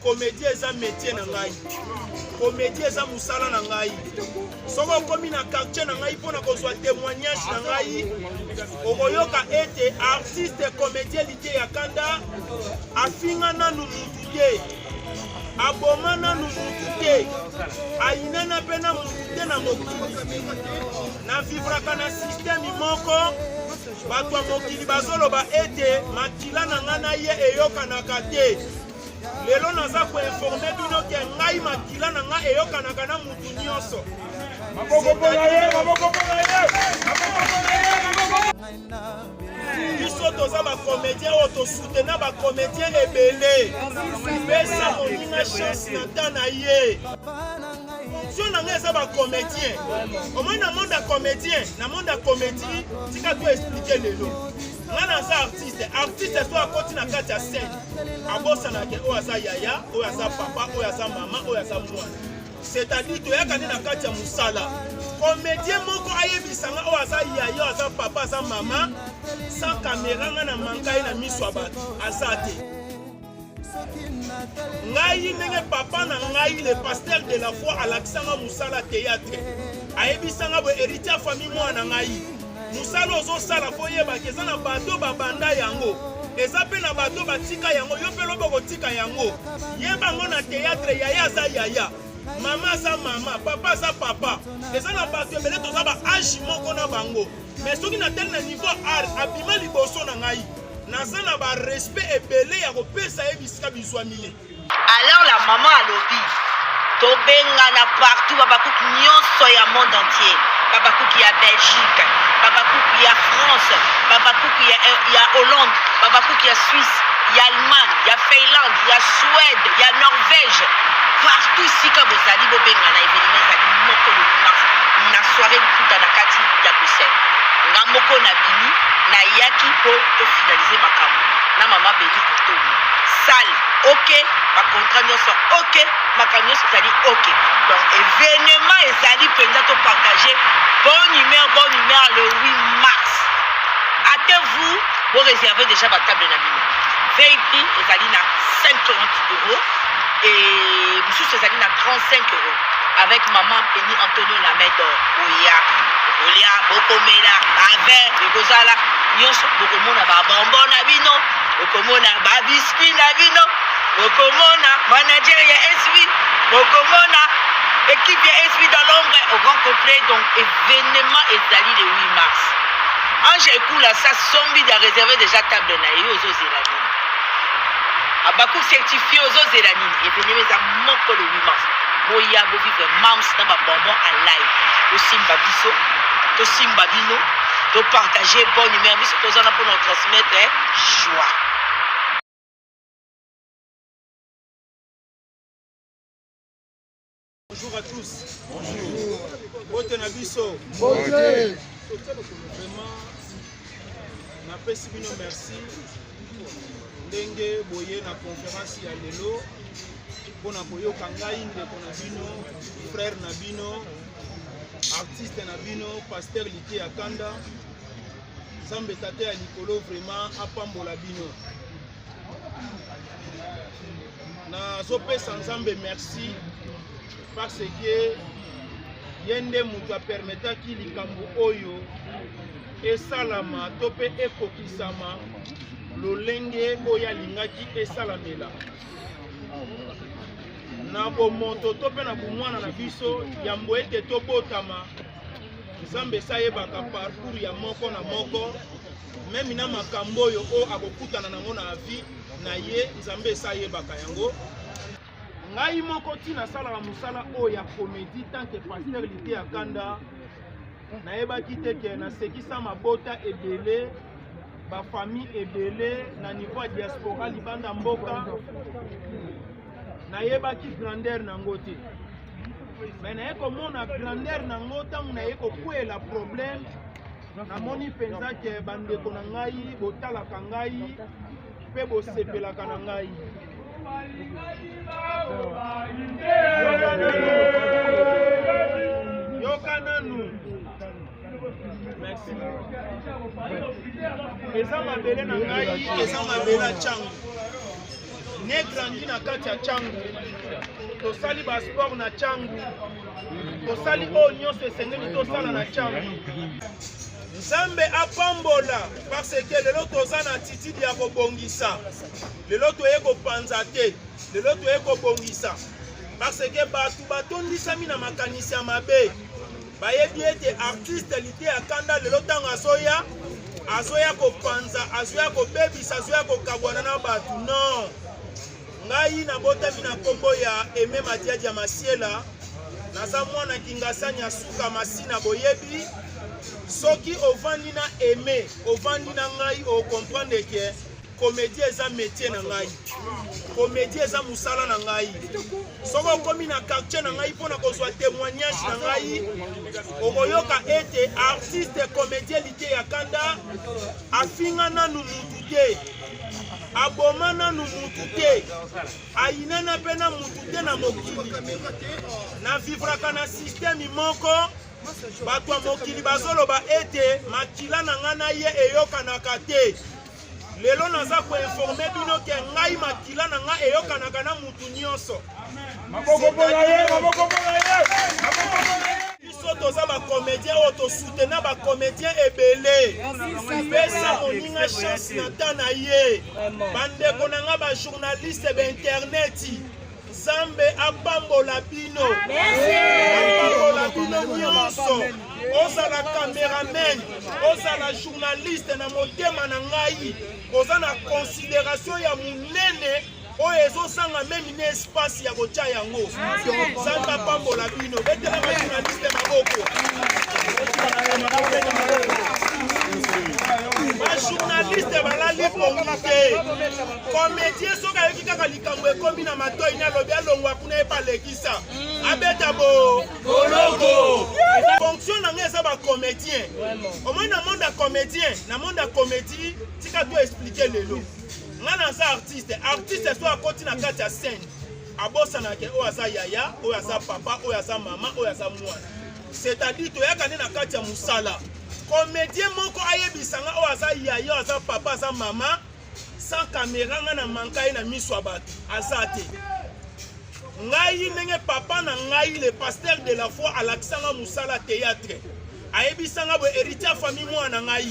Comédie eza métier na ngai, comédie eza mosala na ngai. Soki okomi na quartier na ngai mpo na kozwa témoignage na ngai, okoyoka ete artiste comédien Liteya Kanda afinga nanu mutu te, aboma nanu mutu te, ayinana mpe na mutu te na mokili. Na vivraka na système moko, bato ya mokili bazoloba ete makila na ngai na ye eyokanaka te. Lelo naza koinforme bino ke ngai makila na ngai eyokanaka na mutu nyonso. Biso toza bacomédien oyo tosutena bacomédien ebele. Pesa moninga chance na temps na ye. Fonction na ngai eza bacomédien. Omoni na monde ya comédien, na monde ya comédie, tika to expliquer lelo. Nga naza artiste, artiste so akoti na kati ya scène abosanaka oyo aza yaya, oyo aza papa, oyo aza mama, oyo aza mwana. C'est-à-dire toyaka nde na kati ya mosala. Comédien moko ayebisa nga oyo aza yaya, oyo aza papa, aza mama, sans caméra nga na manka ye na miso ya bato, aza te. Ngai ndenge papa na ngai le pasteur de la foi alakisanga mosala théâtre, ayebisanga boye héritier famille mwana ngai, mosala ozosala fo oyebaki eza na bato babanda yango, eza mpe na bato batika yango, yo mpe lobi okotika yango. Yeba yango na théâtre, yaya aza yaya, mama aza mama, papa aza papa. Eza na bato ebele toza ba age moko na bango, mais soki natali na niveau art abima liboso na ngai, naza na ba respect ebele ya kopesa ye bisika bizwami ye. Alors la maman alobi tobengana partout babakuki nyonso ya monde entier, babakuki ya Belgique, babakuki ya France, babakuki ya Hollande, babakuki ya Suisse, ya Allemagne, ya Finlande, ya Suède, ya Norvège, partout sika bozali bobengana. Événement ezali moko le 8 mars na soirée liputa na kati ya Bruxelles. Nga moko na bimi nayaki mpo tofinalize makambo na mama Beni Antonio. Salle ok, bacontrat nyonso ok, makambo nyonso ezali ok. Donc événement ezali mpenza topartage bonne humeur, bonne humeur le 8 mars. Hâtez-vous, vous réservez déjà ba table na bino. VIP ezali na 50 € et mosusu ezali na 35 € avec maman Penny Antonio la main d'or. Oya bokolia, bokomela bavin, ekozala nyonso, bokomona babonbon na bino, bokomona babiscuit na bino, bokomona manager ya SV, bokomona équipe ya SV dans l'ombre au grand complet. Donc événement ezali le 8 mars. Ange Ekula sa sombi da réservé déjà table na ye, ozozela nini? Abaku certifié, ozozela nini? Événement eza moko le 8 mars. Boya bovivre mams na babonbon en live, tosimba biso, tosimba bino, topartage bonne humeur. Biso toza na mpona transmettre joie. Bonjour à tous. Bonjour. Bote na biso. Bote. Vraiment, napesi bino merci ndenge boye na conférence ya lelo mpona koyoka ngai ndeko na bino, frère na bino, artiste na bino, pasteur Liteya Kanda. Nzambe tata ya likolo vraiment apambola bino. Nazopesa Nzambe merci parce que ye nde moto apermetaki likambo oyo esalama to mpe ekokisama lolenge oyo alingaki esalamela. Na bomoto to mpe na bomwana na biso, yambo ete tobotama, Nzambe esi ayebaka parcours ya moko na moko, meme na makambo oyo oyo akokutana nango na vie na ye, Nzambe esi ayebaka yango. Ngai moko ti nasalaka mosala oyo ya comédie tant que pasteur Liteya Kanda, nayebaki te ke nasekisa mabota ebele, bafamille ebele na niveau ya diaspora libanda mboka. Nayebaki grandeur nango te, mais naye komona grandeur nango ntango naye kokwela problème. Namoni mpenza ke bandeko na ngai botalaka ngai mpe bosepelaka na ngai. Yoka nanu. Merci. Eza mabele na ngai, eza mabele ya Tshangu. Ne grandi na kati ya Tshangu, tosali ba sport na Tshangu, tosali oyo nyonso esengeli tosala na Tshangu. Nzambe apambola parce que lelo toza na attitude ya kobongisa. Lelo toye kopanza te, lelo toye kobongisa parce que bato batondisami na makanisi ya mabe. Bayebi ete artiste Liteya Kanda lelo ntango azoya, azoya kopanza, azoya kobebisa, azoya kokabwana na bato. Non, ngai nabotami na nkombo ya Aime Madiadi ya Masiela, naza mwana Kingasani ya suka Masina. Boyebi soki ovandi na Aime, ovandi na ngai, okomprendre ke comédie eza métier na ngai, comédie eza mosala na ngai. Soki okomi na quartier na ngai mpona kozwa témoignage na ngai, okoyoka ete artiste comédien Liteya Kanda afinga nanu mutu te, aboma nanu mutu te, ayinana mpe na mutu te na mokili. Na vivraka na système moko, bato ya mokili bazoloba ete makila na ngai na ye eyokanaka te. Lelo naza koinforme bino ke ngai makila na ngai eyokanaka na mutu nyonso. Biso toza ba comédien oyo tosutena ba comédien ebele. Pesa moninga chance na temps na ye. Bandeko na ngai ba journaliste ba internet, Nzambe apambola bino, apambola bino nyonso. Ozala cameraman, ozala journaliste, na motema na ngai oza na considération ya monene oyo ezozanga meme na espace ya kotia yango. Nzambe apambola bino. Betela ba journaliste maboko. Ba journaliste balali pongi te. Comédien soki ayoki kaka likambo ekomi na matoi na alobi alongwa kuna ye palekisa abeta bo boloko. Fonction na ngai eza ba comédien. Omoni na monde ya comédien, na monde ya comédie, tika to expliquer lelo. Nga naza artiste, artiste so akoti na kati ya scène, abosanaka oyo aza yaya, oyo aza papa, oyo aza mama, oyo aza mwana. C'est-à-dire toyaka nde na kati ya mosala. Comédien moko ayebisa nga oyo aza yaya, oyo aza papa, aza mama, sans caméra nga na manka ye na miso ya bato, aza te. Ngai ndenge papa na ngai le pasteur de la foi alakisanga mosala théâtre, ayebisanga boye héritier ya famille mwana na ngai,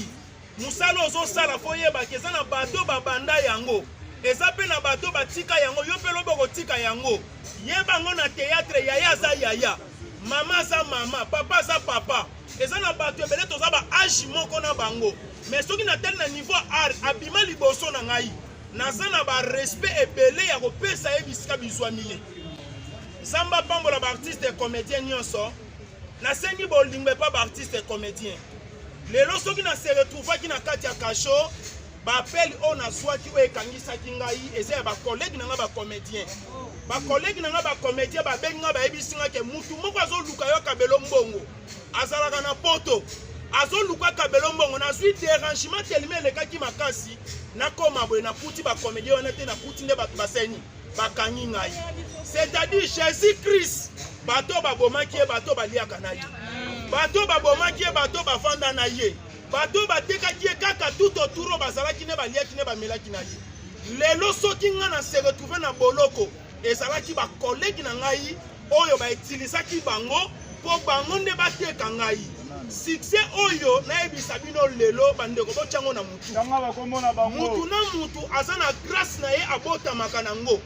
mosala ozosala fo oyebaka eza na bato babanda yango, eza mpe na bato batika yango, yo mpe lobi okotika yango. Yeba yango na théâtre, yaya aza yaya, mama aza mama, papa aza papa. Eza na bato ebele toza ba age moko na bango, mais soki natali na niveau art abima liboso na ngai, naza na ba respect ebele ya kopesa ye bisika bizwami ye. Nzambe apambola ba artiste comédien nyonso. Nasengi bolingo epa ba artiste comédien. Lelo soki na se retrouvaki na kati ya cachot, ba appel oyo nazwaki oyo ekangisaki ngai eza ya ba collègue na ngai ba comédien. Ba collègue na ngai ba comédien babengi ngai, bayebisi ngai ke mutu moko azoluka yo kabelo mbongo, azalaka na poto, azoluka kabelo mbongo. Nazwi dérangement tellement elekaki makasi, nakoma boye nakuti ba comédien wana te, nakuti nde bato baseni bakangi ngai. C'est-à-dire Jésus-Christ, bato babomaki ye, bato baliaka na ye, bato babomaki ye, bato bavanda na ye, bato batekaki ye kaka tout autour bazalaki ne baliaki ne bamelaki na ye. Lelo soki ngai na se retrouver na boloko, ezalaki ba collègue na ngai oyo ba utilisaki bango po bango nde bateka ngai. Succès oyo nayebisa bino lelo bandeko, botyango na mutu. Mutu na mutu aza na grâce na ye abotamaka nango.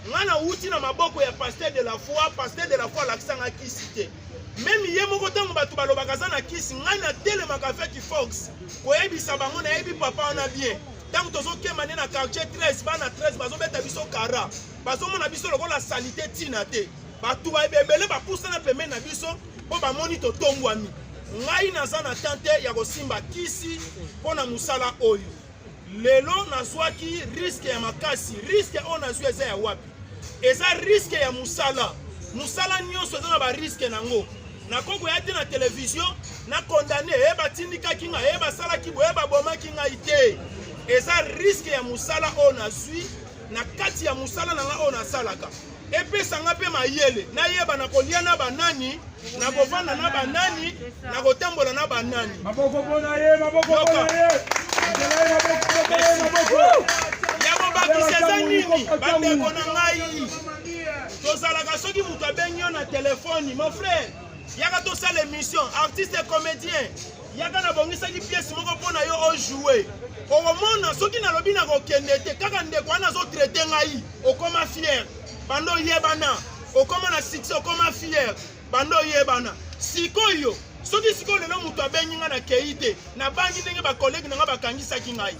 Ngai nawuti na maboko ya pasteur de la foi, pasteur de la foi alakisanga kisi te. Meme ye moko ntango bato balobaka aza na kisi, ngai natelemaka avec force koyebisa bango nayebi papa wana bien. Ntango tozokema nde na quartier 13, bana 13 bazobeta biso kara, bazomona biso lokola salite tina te. Bato ebele bapusana pembeni na biso mpo bamoni totongwami. Ngai naza na temps te ya kosimba kisi mpo na mosala oyo. Lelo nazwaki risque ya makasi. Risque oyo nazwi eza ya wapi? Eza risque ya mosala. Mosala nyonso eza na ba risque nango. Nakoki koya te na télévision na condamné, e batindikaki ngai, e basalaki boye, e babomaki ngai te. Eza risque ya mosala oyo nazwi na kati ya mosala na ngai oyo nasalaka. Epesa nga mpe mayele nayeba na kolia na banani, na kovanda na banani, na kotambola na banani. Maboko mpona ye, maboko mpona ye. Ya Kobakisa eza nini bandeko na ngai? Tozalaka soki moto abengi yo na telefoni, mon frère, yaka tosala émission, artiste et comédien, yaka nabongisaki pièce moko mpo na yo ojoue. Okomona soki nalobi nakokende te, kaka ndeko wana azotraite ngai, okoma fier, banda oyebana, okoma na succès, okoma fier, banda oyebana. Sikoyo soki sikoyo lelo moto abengi ngai nakei te, nabangi ndenge bakolege na ngai bakangisaki ngai,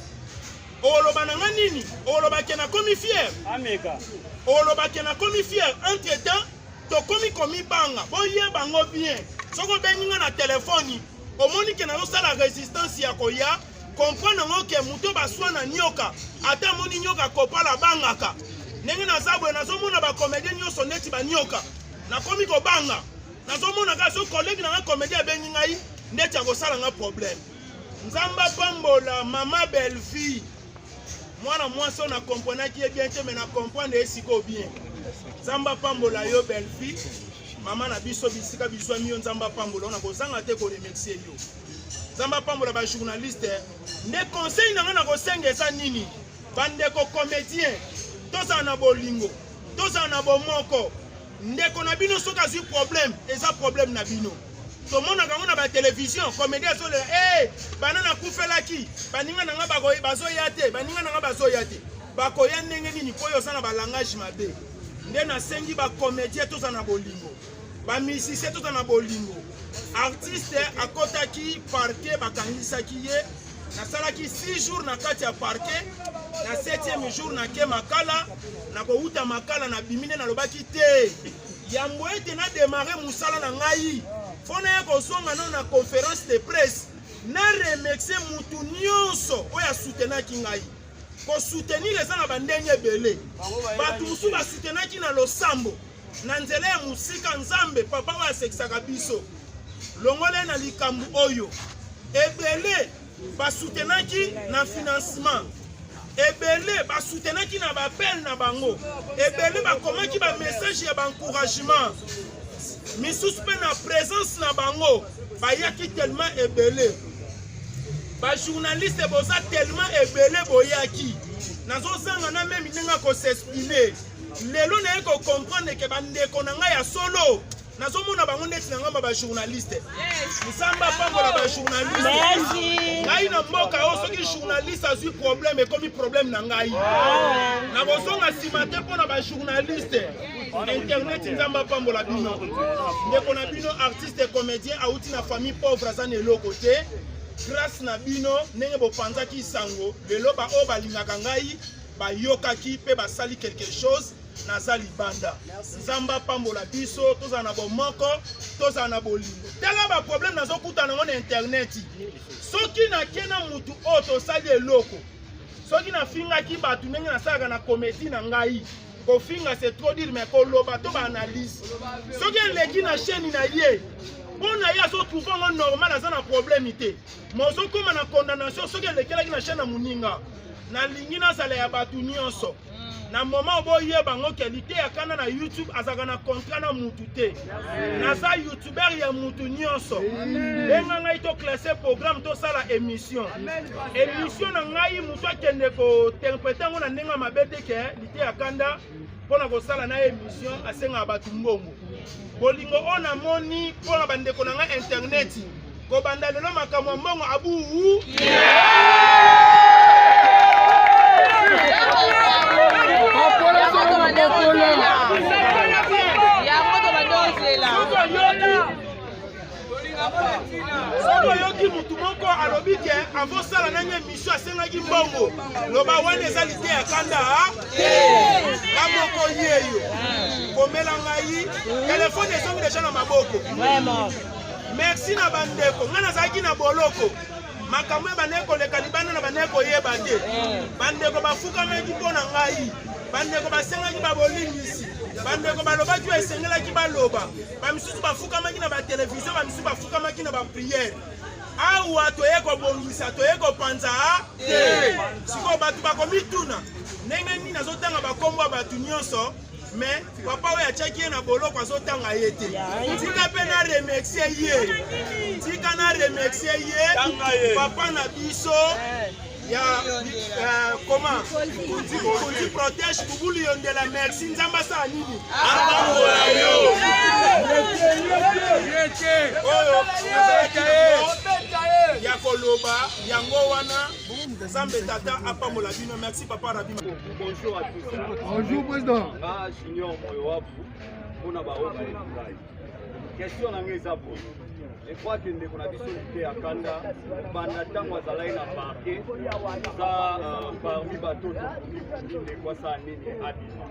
oloba na ngai nini? Oloba ke nakomi fier? Ameka. Oloba ke nakomi fier? Entre temps tokomi komibanga. Boyeba yango bien, soki obengi ngai na telefoni, omoni ke nazosala resistance ya koya, comprendre yango ke moto baswa na nyoka, ata amoni nyoka kopala abangaka. Ndenge naza boye, nazomona bacomédien nyonso neti banyoka, nakomi kobanga. Nazomona kaka so collègue na ngai comédien abengi ngai, ndeti akosala nga problème. Nzambe apambola mama Bellevue, mwana mwasi oyo nakomprenaki ye bien te, me na comprendre ye sikoyo bien. Nzambe apambola yo Bellevue, mama na biso, bisika bizwami yo, Nzambe apambola yo, nakozanga te koremercier yo. Nzambe apambola bajournaliste. Nde conseil na ngai nakosenga eza nini? Bandeko comédien, tozala na bolingo, tozala na bomoko. Ndeko na bino soki azwi problème, eza problème na bino. Tomonaka yango na batelevizio, comédien azolela, hey, bana nakufelaki, baninga na ngai bazoya te, baninga na ngai bazoya te. Bakoya ndenge nini mpo oyo oza na balangage mabe? Nde nasengi bacomédien tozala na bolingo, bamusicien tozala na bolingo. Artiste akotaki parquet, bakangisaki ye, nasalaki 6 jours na kati ya parquet, na 7e jour nake Makala, nakowuta Makala nabimi. Nde nalobaki te, yambo ete na démarre mosala na ngai, fo naya kozonga nano na conférence de presse, na remercier mutu nyonso oyo asutenaki ngai. Kosoutenir eza na bandenge ebele. Bato mosusu basutenaki na losambo, na nzela ya mosika. Nzambe papa oyo asekisaka biso, longola ye na likambo oyo. Ebele basutenaki na financement, ebele basutenaki na baappel na bango, ebele bakomaki bamessage ya baencouragement, misusu mpe na présence na bango bayaki tellement ebele. Bajournaliste boza tellement ebele boyaki, nazozanga na meme ndenge akos'exprimer. Lelo naye kocomprendre ke bandeko na ngai ya solo, nazomona bango neti na ngambo ya bajournaliste. Nzambe apambola bajournaliste. Ngai na mboka oyo, soki journaliste azwi problème, ekomi problème na ngai, nakozonga nsima te mpo na bajournaliste internet. Nzambe apambola bino. Ndeko na bino artiste comédien awuti na famille pauvre, aza na eloko te. Grâce na bino ndenge bopanzaki sango, lelo baoyo balingaka ngai bayokaki mpe basali quelque chose. Naza libanda. Nzambe apambola biso, tozala na bomoko, tozala na bolingo. Tala baproblème nazokutana yango na internet. Soki nake na mutu oyo tosali eloko, soki nafingaki bato ndenge nasalaka na comédie na ngai, kofinga c'est trop dire, mais koloba to baanalyse, soki eleki na chaîne na ye, mpo na ye azotrouve yango normal, aza na problème te. Ma ozokóma na condamnation soki elekelaki na chaîne ya moninga. Nalingi nazala ya bato nyonso. Na moment boyeba yango ke Liteya Kanda na YouTube azalaka na contrat na mutu te. Naza youtuber ya mutu nyonso. Benga ngai, toclasse programme, tosala émission. Émission na ngai, mutu akende kointerprete yango na ndenge ya mabe te ke Liteya Kanda mpona kosala na émission asengaka bato mbongo. Bolingo oyo namoni mpona bandeko na ngai internet, kobanda lelo makambo ya mbongo abuu. Soki oyoki mutu moko alobi ke avosala nani émission asengaki mbongo, loba wana eza Liteya Kanda te. Nga moko yeyo, komela ngai telefone ezongi deja na maboko. Merci na bandeko. Ngai nazalaki na boloko, makambo oyo bandeki koleka libanda na bandeki koyeba te. Bandeko bafukamaki mpo na ngai, bandeko basengaki babolingisi, bandeko balobaki oyo esengelaki baloba, bamisusu bafukamaki na batelevizio, bamisusu bafukamaki na baprière. Awa toye kobongisa, toye kopanza te. Sikoyo bato bakomituna ndenge nini azotanga bakombo ya bato nyonso, mais papa oyo atiaki ye na boloko azotanga ye te. Tika mpe na remercie ye, tika na remercie ye, papa na biso. Ya comment Kondi protège Bubulu Yondela, merci. Nzambe asala nini? Apambola yo. Oyo nazalaki ya koloba yango wana. Nzambe Tata apambola bino. Merci papa Rabi. Bonjour à tous. Bonjour président. Nga Junior Moyowabu mpona baoyo bayebi ngai. Question na ngai eza boye. Je crois que ndeko na biso Lite ya Kanda banda ntango azalaki na parquet eza parmi bato tokomi ndeko asala nini abima.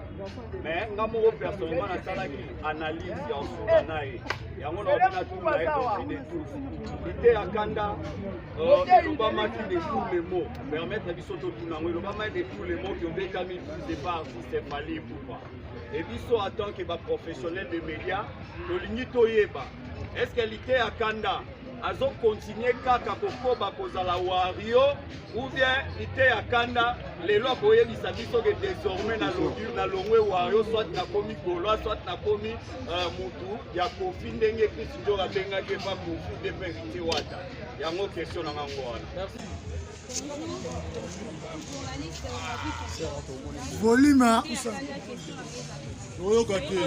Mais nga moko personnellement nasalaki analyse ya osola na ye. Yango na obina tuna ye confine tous. Lite ya Kanda elobamaki de tous les mots. Permettre biso totuna yango elobamaki de tous les mots ki obetami plus de par artiste Fally Ipupa. Et biso en tant que ba professionnel de médias tolingi toyeba est-ce que Lite ya Kanda azo continuer kaka kokoba kozala wario ou bien Lite ya Kanda lelo akoyebisa biso ke désormais na longwe wario, soit nakomi gaulois, soit nakomi mutu ya Kofi ndenge Chris Ndior abengaki epa Kofi nde mpe Héritier Wata. Yango question na ngango wana. Volume oyoka te,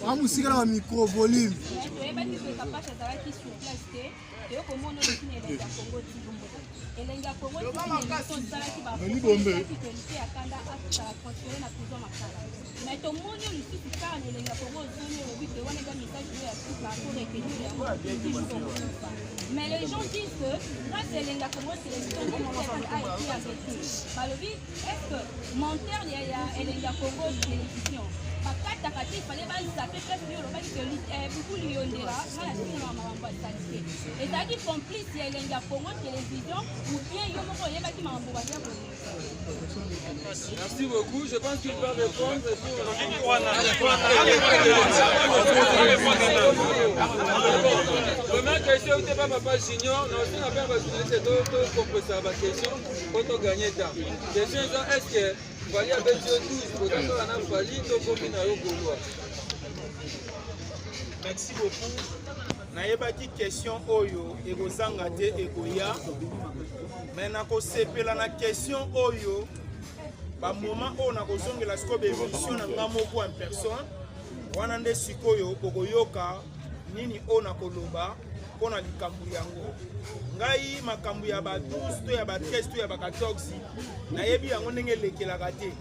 amosika na bamicro volume. Toyebaki ke Kapashe azalaki sur place te. Toyokomona oyo na Elengi ya Congo TV. Elengi ya Congo TV, émission esalaki baelite ya Kanda azala transféré na prison Makala. Mais tomoni oyo lisusu kaka na Elengi ya Congo, ozoni olobi te wana eza message oyo ya suka po retenir yango toujours okokufa. Mais les gens disent que grâce à Elengi ya Congo Télévision, Lite a été arrêté. Balobi, est ce que monteur ya Elengi ya Congo Télévision bakataka te? Fale bazape place oyo olobaki ke Bukulu Yondela nga na ntina makambo ya salite, ezalaki complice ya Elengi ya Congo Télévision ou bien yo moko oyebaki makambo baza kolinga? Merci beaucoup. Je pense qu'il va répondre. Et puis première question, c'est pas Papa Junior. Non, si on a pas journaliste, to compresseur la question pour to gagner temps. Question est-ce que Fally abeti yo 12 kozasala na Fally to komi na yo gaulois? Merci beaucoup. Nayebaki question oyo ekozanga te ekoya, me nakosepela na question oyo bamoment oyo nakozongela sikoyo baémission na nga moko en personne. Wana nde sikoyo bokoyoka nini oyo nakoloba mpo na likambo yango. Ngai makambo ya ba 12 to ya ba 13 to ya ba 14, nayebi yango ndenge elekelaka te.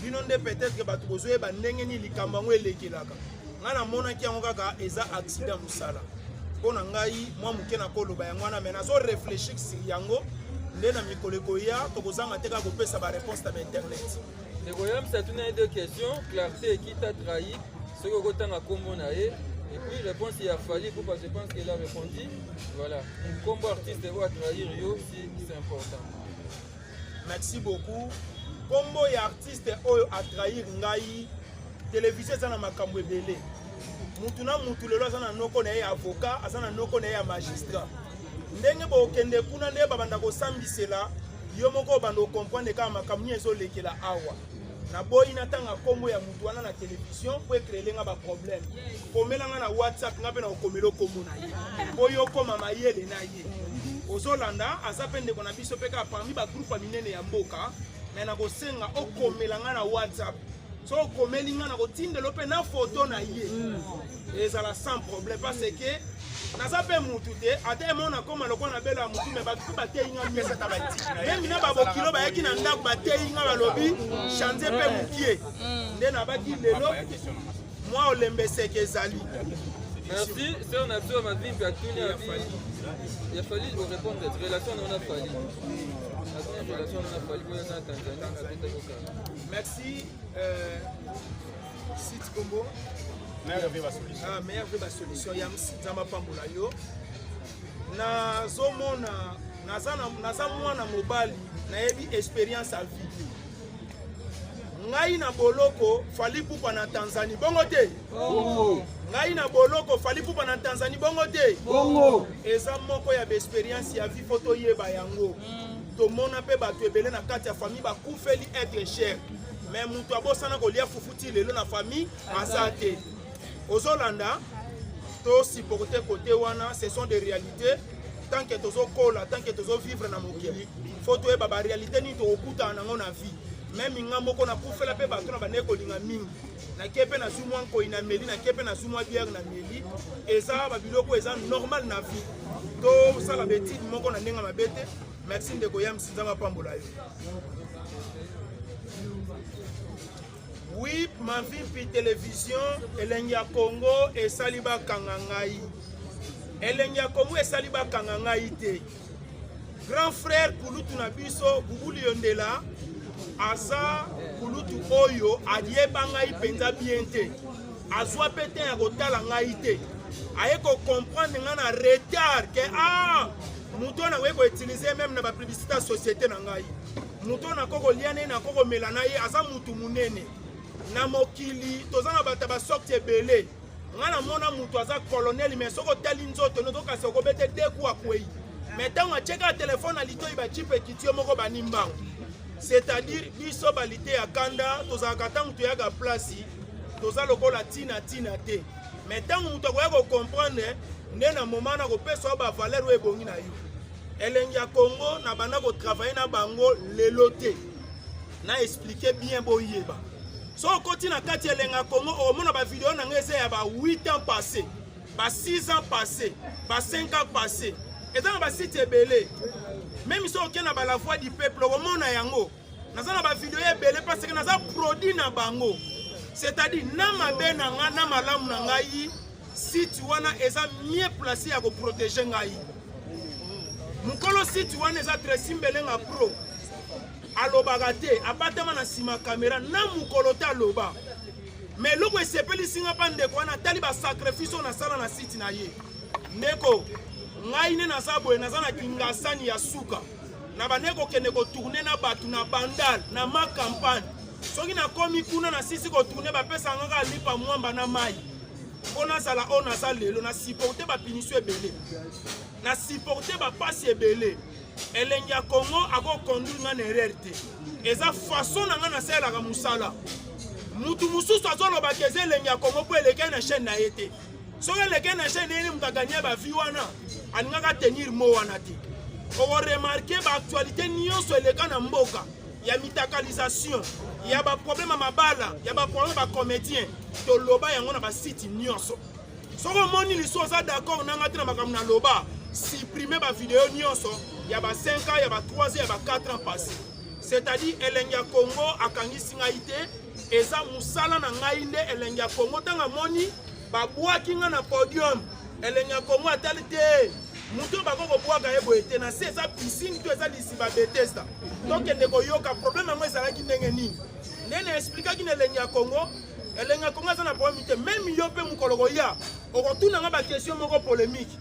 Bino nde peut-être bato bozoyeba ndenge nini likambo yango elekelaka. Ngai namonaki yango kaka eza accident mosala. Mpo na ngai mwa moke nakoloba yango wana, mais nazo réfléchir sur yango nde na mikolo ekoya tokozanga te kaka kopesa baréponse na bainternet. Ndeko Yamsa atuna ye deux questions: clarté qui t'a trahi, soki okotanga nkombo na ye, et puis réponse ya Fally Ipupa. Je pense qu'il a répondu. Voilà, nkombo artiste oyo atrahir yo, si c'est important. Merci beaucoup. Nkombo ya artiste oyo atrahir ngai, télévision eza na makambo ebele. Mutu na mutu lelo aza na noko na ye ya avocat, aza na noko na ye ya magistrat. Ndenge bokende kuna nde babanda kosambisela yo moko, obanda okomprendre kaka makambo nini ezolekela awa. Naboyi natanga nkombo ya mutu wana na télévision po ecréer nga baproblème. Komela nga na WhatsApp, nga mpe na kokomela okombo na ye mpo yo okóma mayele na ye. Ozolanda, aza mpe ndeko na biso mpe kaka parmi bagroupe ya minene ya mboka. Me nakosenga okomela nga na WhatsApp. So okomeli nga, na kotindela mpe na foto na ye, ezala sans problème, parce que naza mpe mutu te. Ata emona koma lokola na belo ya mutu, me bato mpe bateyi nga mingi. Meme na babokilo bayaki na ndako, bateyi nga, balobi change mpe mokie nde nabaki lelo mwa olembeseke ezali. Merci. Sœur na biso Mavimpi atuni abi ya Fally, orépondre relation na ona Fally. Atuni relation na ona Fally boyo na Tanzanie abetaki okanga. Merci. Site Combo. Ah, meilleur ve basolution ya Nzambe apambola yo. Nazomona naza mwana mobali, nayebi expérience ya vie. Ngai na boloko, Fally Ipupa na Tanzanie, bongo te? Ngai na boloko, Fally Ipupa na Tanzanie, bongo te? Eza moko ya baexpérience ya vie, fo toyeba yango. Tomona mpe bato ebele na kati ya famille bakufeli être cher, mais moto abosana kolia fufu ti lelo na famille aza te. Ozolanda, tosupporte côté wana, ce sont des réalités. Tant que tozokola, tant que tozovivre na mokili, faut toyeba baréalité nini tokokutana nango na vie. Meme nga moko nakufela mpe bato na bandeki kolinga mingi, nake mpe nazwi mwa nkoi na meli, nake mpe nazwi mwa bière na meli. Eza babiloko eza normal na vie, tosala baétude moko na ndenge mabe te. Merci ndeko Yamsi, Nzambe apambola yo. Oui, Mavimpi Télévision, elengi ya Congo esali bakanga ngai. Elengi ya Congo esali bakanga ngai te. Grand frère kulutu na biso Bubuli Yondela aza kulutu oyo ayeba ngai mpenza bien te. Azwa pe te ya kotala ngai te. Aye ko comprendre ngai na retard ke ah moto oyo nakoki koutilize meme na bapublicité ya société na ngai. Moto oyo nakoki kolia na ye, nakoki komela na ye, aza mutu monene na mokili. Toza na bato ya basorte ebele. Ngai namona moto aza colonel, mais soki otali nzoto nozokasi okobete deku akwei, mais ntango atieka telefone na litoi bachipe ekiti yo moko bani mbango. C'est-à-dire biso balite ya kanda tozalaka ntango toyaka place toza lokola ntina ntina te, mais ntango moto akoya kocomprendre nde na moment na kopesa yo bavaleur oyo ebongi na yo. Elengi ya Congo na banda kotravaille na bango lelo te, na explike bien boyeba. So okoti na kati ya Elengi ya Congo okomona bavideo na ngai eza ya ba 8 ans passé, ba 6 ans passé, ba 5 ans passé. Eza na basite ebele, meme so okei na ba La Voix du Peuple okomona yango. Naza na bavideo ebele parce que naza produit na bango, c'est-à-dire na mabe na ngai na malamu na ngai, site wana eza mieux placé ya koprotege ngai. Mokolo site wana eza Tracy Mbelenga Pro, alobaka te, abatama na nsima kamera na mokolo te aloba. Mais eloko esepelisi nga mpa ndeko wana, atali basacrifice oyo nasala na site na ye. Ndeko ngai nde naza boye, naza na kingasani ya suka na bandeki kokende kotourne na bato na Bandal na ma campagne. Soki nakomi kuna nasisi kotourne, bapesaka nga kaka lipa mwamba na mai mpo nazala oyo naza lelo. Na supporte bapinisio ebele, na supporte bapasi ebele. Elengi ya Congo akoconduire nga na erreur te, eza façon na nga nasalelaka mosala. Mutu mosusu azolobaka eza Elengi ya Congo mpo elekei na chaîne na ye te. Soki elekei na chaîne ye, moto aganye bavi wana alingaka tenir mo wana te. Okoremarke baactualité nyonso eleka na mboka ya mitakalisation, ya baproblème ya mabala, ya baproblème ya bacomédien, toloba yango na basite nyonso. Soki omoni liso oza d'accord nanga te na makambo naloba, supprime bavideo nyonso ya ba 5 ans, ya ba 3 ans, ya ba 4 ans passé. C'est-à-dire Elengi ya Congo akangisi ngai te, eza mosala na ngai nde. Elengi ya Congo ntango amoni babwaki nga na podium, Elengi ya Congo atali te moto oyo bako kobwaka ye boye te, na se eza piscine to eza lisiba Bethesda, tokende koyoka problème yango ezalaki ndenge nini. Nde na explikaki na Elengi ya Congo. Elengi ya Congo aza na problème te. Meme yo mpe mokolo koya okotuna nga baquestion moko polémique,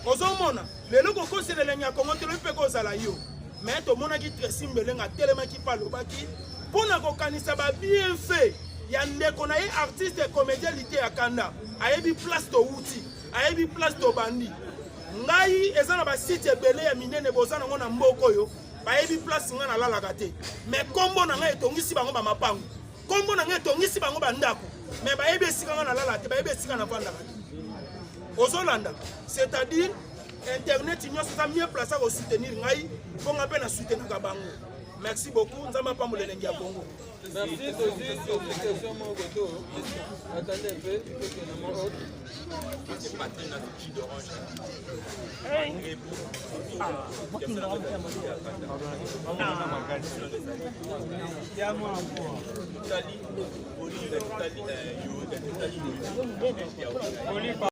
ozomona lelo kokosela Elengi ya Congo te, lobi mpe kozala yo. Mais tomonaki Tracy Mbelenga atelemaki mpe alobaki mpo na kokanisa babienfait ya ndeko na ye artiste comédien Lite ya Kanda. Ayebi place towuti, ayebi place tobandi. Ngai eza na basite ebele ya minene boza nango na mboka oyo, bayebi place ngai nalalaka te, mais nkombo na ngai etongisi bango bamapango, nkombo na ngai etongisi bango bandako, mais bayebi esika ngai nalala te, bayebi esika navandaka te. Ozolanda, c'est-à-dire internet nyonso eza mieux place ya kosoutenir ngai mpo ngai mpe nasoutenaka bango. Merci beaucoup, Nzambe apambola Elengi ya Congo. Merci, tozwi question moko to attendez un peu, tokende moko.